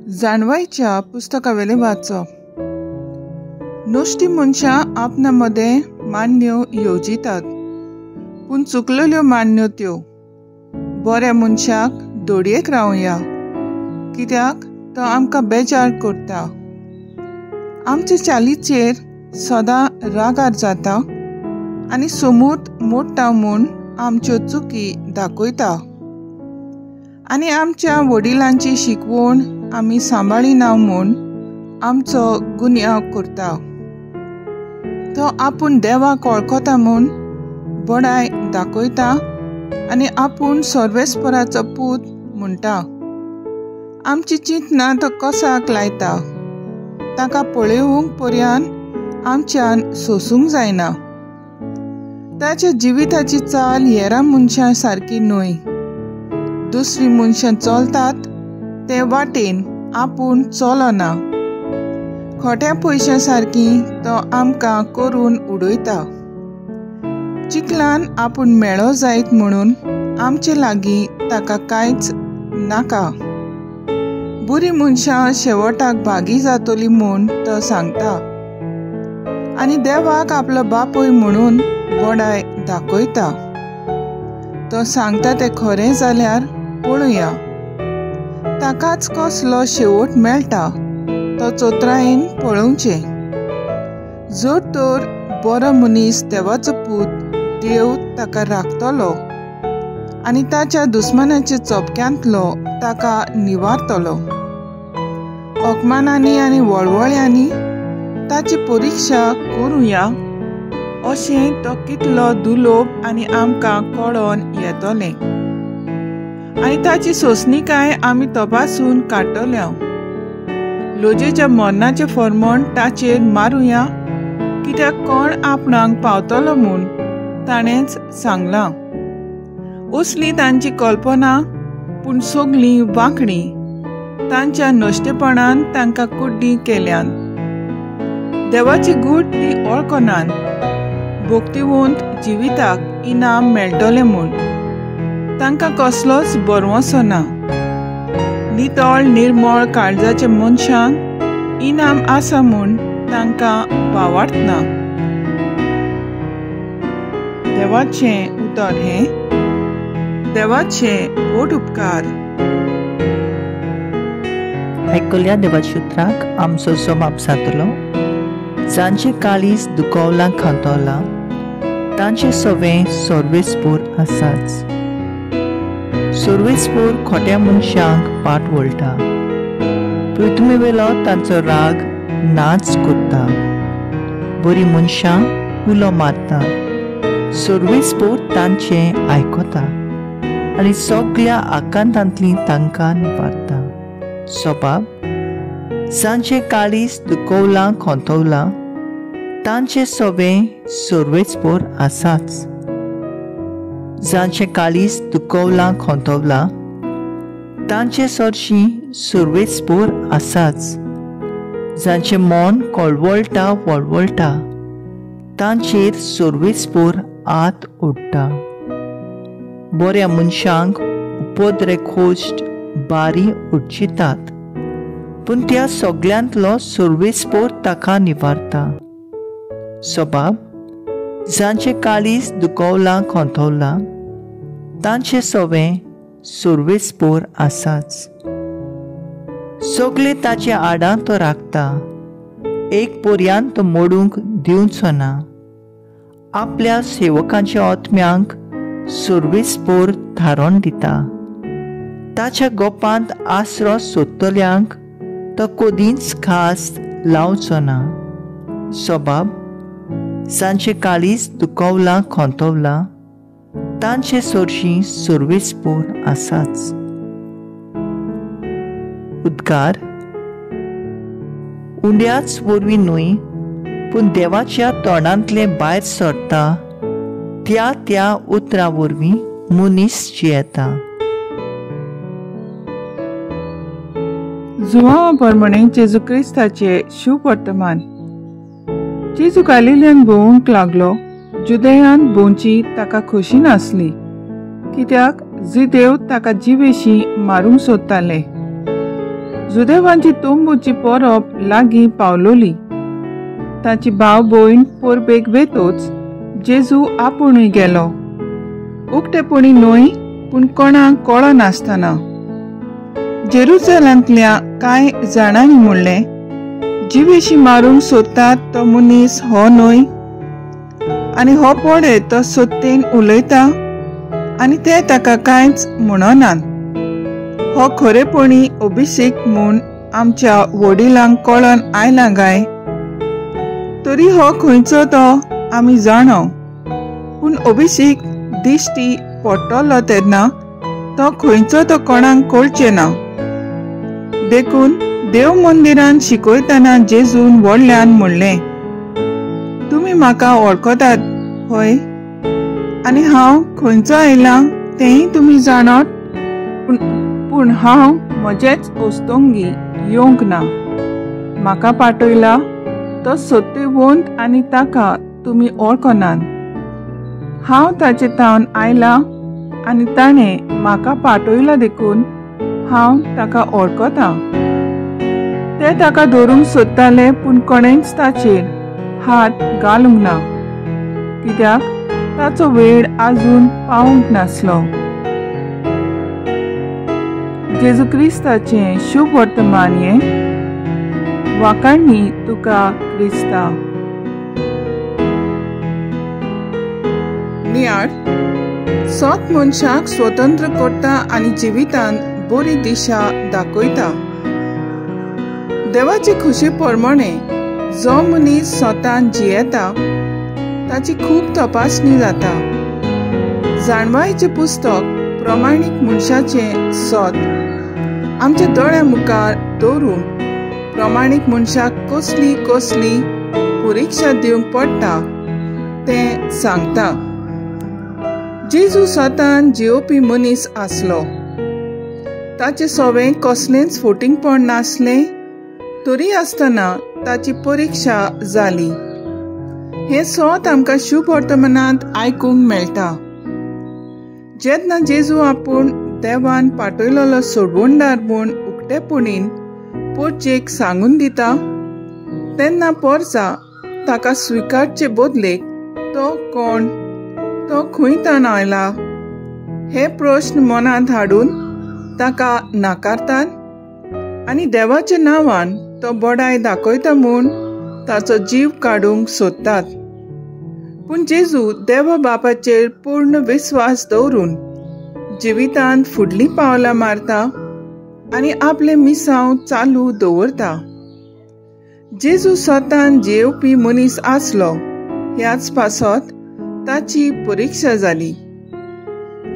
जाणवायच्या पुस्तकावेलें वाचप. नश्टी मनशां आपणा मदें मान्यो येवजितात, पूण चुकलेल्यो मान्यो त्यो. बऱ्या मनशाक दोडयेक रावया, कित्याक तो आमकां बेजार करता. आमचे चालीचेर सदां रागार जाता आनी सोमूत मोडटा म्हूण आमच्यो चुकी दाखयता. आनी आमच्या वडिलांची शिकवण आमी सांबाळिना म्हूण आमचो गुन्यांव करता. तो आपूण देवाक वळखता म्हूण बडाय दाखयता आनी आपूण सर्वेस्पराचो पूत म्हणटा. आमची चिंतना तो कसाक लायता. ताका पळोवंक पर्यान आमच्यान सोसूंक जायना. ताच्या जिविताची चाल हेरां मनशां सारकी न्हय. दुसरी मनशां चलतात ते वाटेन आपूण चलना. खोट्या पयशां सारकी तो आमकां करून उडयता. चिखलान आपूण मेळो जायत म्हणून आमचे लागीं ताका कांयच नाका. बरी मनशां शेवटाक भागी जातली म्हूण तो सांगता आनी देवाक आपलो बापूय म्हणून बडाय दाखयता. तो सांगता तें खरें जाल्यार पळोवया. ताकाच कसलो शेवट मेळटा तो चोत्रायेन पळोवचें. जर तर बरो मनीस देवाचो पूत, देव ताका राखतलो आनी ताच्या दुस्मानाच्या चपक्यांतलो ताका निवारतलो. अपमानांनी आनी वळवळ्यांनी ताची परिक्षा करुया अशें तो कितलो दुलोब आनी आमकां कळोन येतलें. आनी ताची सोंसणीकाय आमी तपासून काडटले. लोजेच्या मरणाचें फर्मण ताचेर मारुया, कित्याक कोण आपणाक पावतलो म्हूण ताणेंच सांगलां. असली तांची कल्पना, पूण सगळीं वांकडी. तांच्या नश्टेपणान तांकां कुड्डी केल्यान. देवाची गूट ती वळखनान. भक्तिवंत जिविताक इनाम मेळटलें म्हूण तांकां कसलोच भरवंसो ना. नितळ निर्मळ काळजाच्या मनशांक इनाम आसा म्हूण तांकां भावार्थ ना. देवाचें उतर हें. देवाचे व्हड उपकार. आयकल्या देवाच्या उतराक आमचो जबाब जातलो. जांचे काळीज दुखवलां खातोलां तांचे सवें सर्वेस्पोर आसाच. सर्वेस्पोर खोट्या मनशांक पाट वळटा. पृथ्वीवेलो तांचो राग नाच करता. बरी मनशां उलो मारता. सर्वेस्पोर तांचें आयकता आनी सगळ्या आकांतांतली तांकां निवारता. स्वभाव जांचे काळीज दुखवलां खोंतवलां तांचे सवें सर्वेस्पोर आसाच. जांचे काळीज दुखवलां खोंतवलां तांचे सरशी सर्वेस्पोर आसाच. जांचें मन कळवळटा वळवळटा तांचेर सर्वेस्पोर आत ओडटा. बऱ्या मनशांक उपद्रे खोश्ट बारी उडचितात, पूण त्या सगळ्यांतलो सर्वेस्पोर ताका निवारता. स्वभाव जांचे काळीज दुखवलां खोंतवलां तांचे सवें सर्वेस्पोर आसाच. सगळे ताचे आडां तो राखता. एक पर्यान तो मोडूंक दिवचो ना. आपल्या सेवकांच्या आत्म्यांक सर्वेस्पोर थारोवन दिता. ताच्या गोपांत आसरो सोदतल्यांक तो कदींच खास लावचो ना. स्वभाव जांचे काळीज दुखवलां खोंतवलां तांचे सरशी सर्वेस्पोर आसाच. उद्गार उंड्याच वरवीं न्हय, पूण देवाच्या तोंडांतले भायर सरता त्या त्या उतरां वरवीं मनीस जियेता. जुवांवा प्रमाणे जेजू क्रिस्ताचे शुभवर्तमान. जेजू गालिलियान भोंवूंक लागलो. जुदेयान भोंवची ताका खोशी नासली, कित्याक जिदेव ताका जिवेशी मारूंक सोदताले. जुदेवांची तंबूची परब लागीं पावलोली. ताची भाव भयण परबेक वेतोच जेजू आपुणूय गेलो, उक्तेपणी न्हय पूण कोणाक कळनासतना. जेरुजलांतल्या कांय जाणांनी म्हणलें, जिवेशी मारूंक सोदतात तो मनीस हो न्हय, आनी हो पळय तो सत्तेन उलयता आनी ते ताका कांयच म्हणनात. हो खरेपणी अभिषेक म्हूण आमच्या वडिलांक कळन आयला काय? तरी हो खंयचो तो आमी जाणो, पूण अभिषेक दिश्टी पडटलो तेन्ना तो खंयचो तो कोणाक कळचें ना. देखून देव मंदिरान शिकयतना जेजून व्हडल्यान म्हणलें, तुमी म्हाका वळखतात हय, आनी हांव खंयचो आयलां तेंय तुमी जाणात, पूण हांव म्हजेच ओस्तोंगी येवंक ना. म्हाका पाठयला तो सत्यवंत आनी ताका तुमी वळखनात. हांव ताचे थावन आयलां आनी ताणें म्हाका पाठयला देखून हांव ताका वळखतां. ते ताका धरूंक सोदताले पूण कोणेंच ताचेर हात घालूंक ना, कित्याक ताचो वेळ आजून पावूंक नासलो. जेजू क्रिस्ताचें शुभ वर्तमान हें. वाखाणणी तुका क्रिस्ता. नियाळ सत मनशाक स्वतंत्र करता आनी जिवितान बरी दिशा दाखयता. देवाचे खुशी प्रमाणे जो मनीस स्वतान जियेता ताची खूब तपासणी जाता. जाणवायचें पुस्तक प्रमाणीक मनशाचें सत आमच्या दोळ्या मुखार दवरून प्रमाणीक मनशाक कसली कसली परिक्षा दिवंक पडटा तें सांगता. जेजू स्वतान जियोवपी मनीस आसलो. ताचें सवें कसलेंच फोटिंगपण नासलें, तरी आसतना ताची परिक्षा जाली. हें सत आमकां शुभ वर्तमानांत आयकूंक मेळटा. जेन्ना जेजू आपूण देवान पाठयलेलो सोडवणदार म्हूण उक्तेपणीन पोरचेक सांगून दिता तेन्ना पोरचा ताका स्विकारचे बदलेक तो कोण, तो खंय तान आयला हे प्रश्न मनांत हाडून ताका नाकारतात आनी देवाच्या नांवान तो बडाय दाखयता म्हूण ताचो जीव काडूंक सोदतात. पूण जेजू देवा बापाचेर पूर्ण विस्वास दवरून जिवितांत फुडलीं पावलां मारता आनी आपलें मिसांव चालू दवरता. जेजू स्वतान जियेवपी मनीस आसलो ह्याच पासत ताची परिक्षा जाली.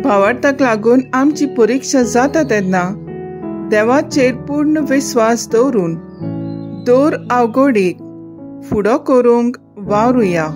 भावार्थाक लागून आमची परिक्षा जाता तेन्ना देवाचेर पूर्ण विस्वास दवरून दर अवघडीक फुडो करूंक वावरुया.